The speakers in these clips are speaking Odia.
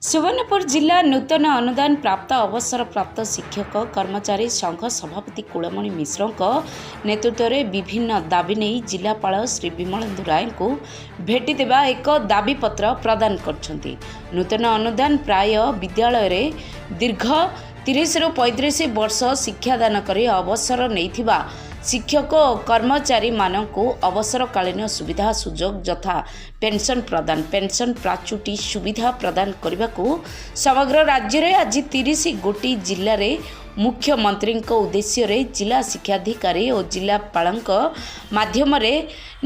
ସୁବର୍ଣ୍ଣପୁର ଜିଲ୍ଲା ନୂତନ ଅନୁଦାନ ପ୍ରାପ୍ତ ଅବସରପ୍ରାପ୍ତ ଶିକ୍ଷକ କର୍ମଚାରୀ ସଂଘ ସଭାପତି କୁଳମଣି ମିଶ୍ରଙ୍କ ନେତୃତ୍ୱରେ ବିଭିନ୍ନ ଦାବି ନେଇ ଜିଲ୍ଲାପାଳ ଶ୍ରୀ ବିମଳେନ୍ଦୁ ରାୟଙ୍କୁ ଭେଟିଦେବା ଏକ ଦାବିପତ୍ର ପ୍ରଦାନ କରିଛନ୍ତି। ନୂତନ ଅନୁଦାନ ପ୍ରାୟ ବିଦ୍ୟାଳୟରେ ଦୀର୍ଘ 30ରୁ 35 ବର୍ଷ ଶିକ୍ଷାଦାନ କରି ଅବସର ନେଇଥିବା ଶିକ୍ଷକ ଓ କର୍ମଚାରୀମାନଙ୍କୁ ଅବସରକାଳୀନ ସୁବିଧା ସୁଯୋଗ ଯଥା ପେନ୍ସନ୍ ପ୍ରଦାନ, ପେନ୍ସନ୍ ଗ୍ରାଚୁଇଟି ସୁବିଧା ପ୍ରଦାନ କରିବାକୁ ସମଗ୍ର ରାଜ୍ୟରେ ଆଜି 30 ଗୋଟି ଜିଲ୍ଲାରେ ମୁଖ୍ୟମନ୍ତ୍ରୀଙ୍କ ଉଦ୍ଦେଶ୍ୟରେ ଜିଲ୍ଲା ଶିକ୍ଷାଧିକାରୀ ଓ ଜିଲ୍ଲାପାଳଙ୍କ ମାଧ୍ୟମରେ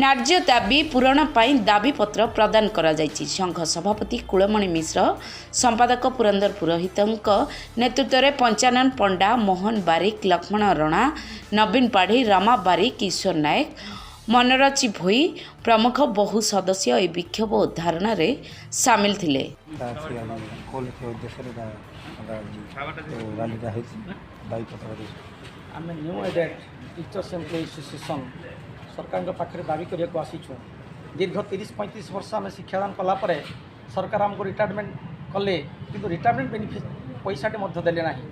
ନ୍ୟାଯ୍ୟ ଦାବି ପୂରଣ ପାଇଁ ଦାବିପତ୍ର ପ୍ରଦାନ କରାଯାଇଛି। ସଂଘ ସଭାପତି କୁଳମଣି ମିଶ୍ର, ସମ୍ପାଦକ ପୁରନ୍ଦର ପୁରୋହିତଙ୍କ ନେତୃତ୍ୱରେ ପଞ୍ଚାନନ ପଣ୍ଡା, ମୋହନ ବାରିକ, ଲକ୍ଷ୍ମଣ ରଣା, ନବୀନ ପାଢ଼ୀ, ରମା ବାରିକ, ଈଶ୍ୱର ନାୟକ, ମନୋରଚି ଭୋଇ ପ୍ରମୁଖ ବହୁ ସଦସ୍ୟ ଏହି ବିକ୍ଷୋଭ ଓ ଧାରଣାରେ ସାମିଲ ଥିଲେ। ଅଛି ଆଜି କୋଲକ୍ଷେ ଉଦ୍ଦେଶ୍ୟରେ ଆଜି ରାଲିଟା ହେଇଛି, ଦାବିପତ୍ର ଦେଇଛୁ। ଆମେ New Aided Teachers Employee Association ସରକାରଙ୍କ ପାଖରେ ଦାବି କରିବାକୁ ଆସିଛୁ। ଦୀର୍ଘ 30-35 ବର୍ଷ ଆମେ ଶିକ୍ଷାଦାନ କଲା ପରେ ସରକାର ଆମକୁ ରିଟାୟାରମେଣ୍ଟ କଲେ, କିନ୍ତୁ ରିଟାୟାରମେଣ୍ଟ ବେନିଫିଟ୍ ପଇସାଟି ମଧ୍ୟ ଦେଲେ ନାହିଁ।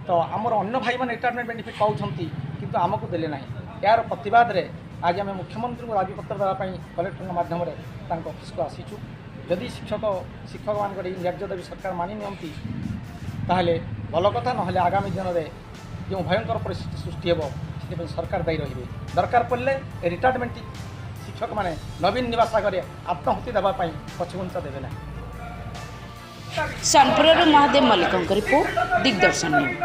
ତ ଆମର ଅନ୍ୟ ଭାଇମାନେ ରିଟାୟାରମେଣ୍ଟ ବେନିଫିଟ୍ ପାଉଛନ୍ତି, କିନ୍ତୁ ଆମକୁ ଦେଲେ ନାହିଁ। ଏହାର ପ୍ରତିବାଦରେ ଆଜି ଆମେ ମୁଖ୍ୟମନ୍ତ୍ରୀଙ୍କୁ ଦାବିପତ୍ର ଦେବା ପାଇଁ କଲେକ୍ଟରଙ୍କ ମାଧ୍ୟମରେ ତାଙ୍କ ଅଫିସକୁ ଆସିଛୁ। ଯଦି ଶିକ୍ଷକମାନଙ୍କର ଏହି ନ୍ୟାଯ୍ୟ ଦାବି ସରକାର ମାନି ନିଅନ୍ତି, ତାହେଲେ ଭଲ କଥା। ନହେଲେ ଆଗାମୀ ଦିନରେ ଯେଉଁ ଭୟଙ୍କର ପରିସ୍ଥିତି ସୃଷ୍ଟି ହେବ, ସେଥିପାଇଁ ସରକାର ଦାୟୀ ରହିବେ। ଦରକାର ପଡ଼ିଲେ ଏ ରିଟାୟାରମେଣ୍ଟ ଶିକ୍ଷକମାନେ ନବୀନ ନିବାସ ଆଗରେ ଆତ୍ମାହୁତି ଦେବା ପାଇଁ ପଛଘୁଞ୍ଚା ଦେବେ ନାହିଁ। ସୋନପୁରରୁ ମହାଦେବ ମଲ୍ଲିକଙ୍କ ରିପୋର୍ଟ, ଦିଗ୍ଦର୍ଶନ ନ୍ୟୁଜ୍।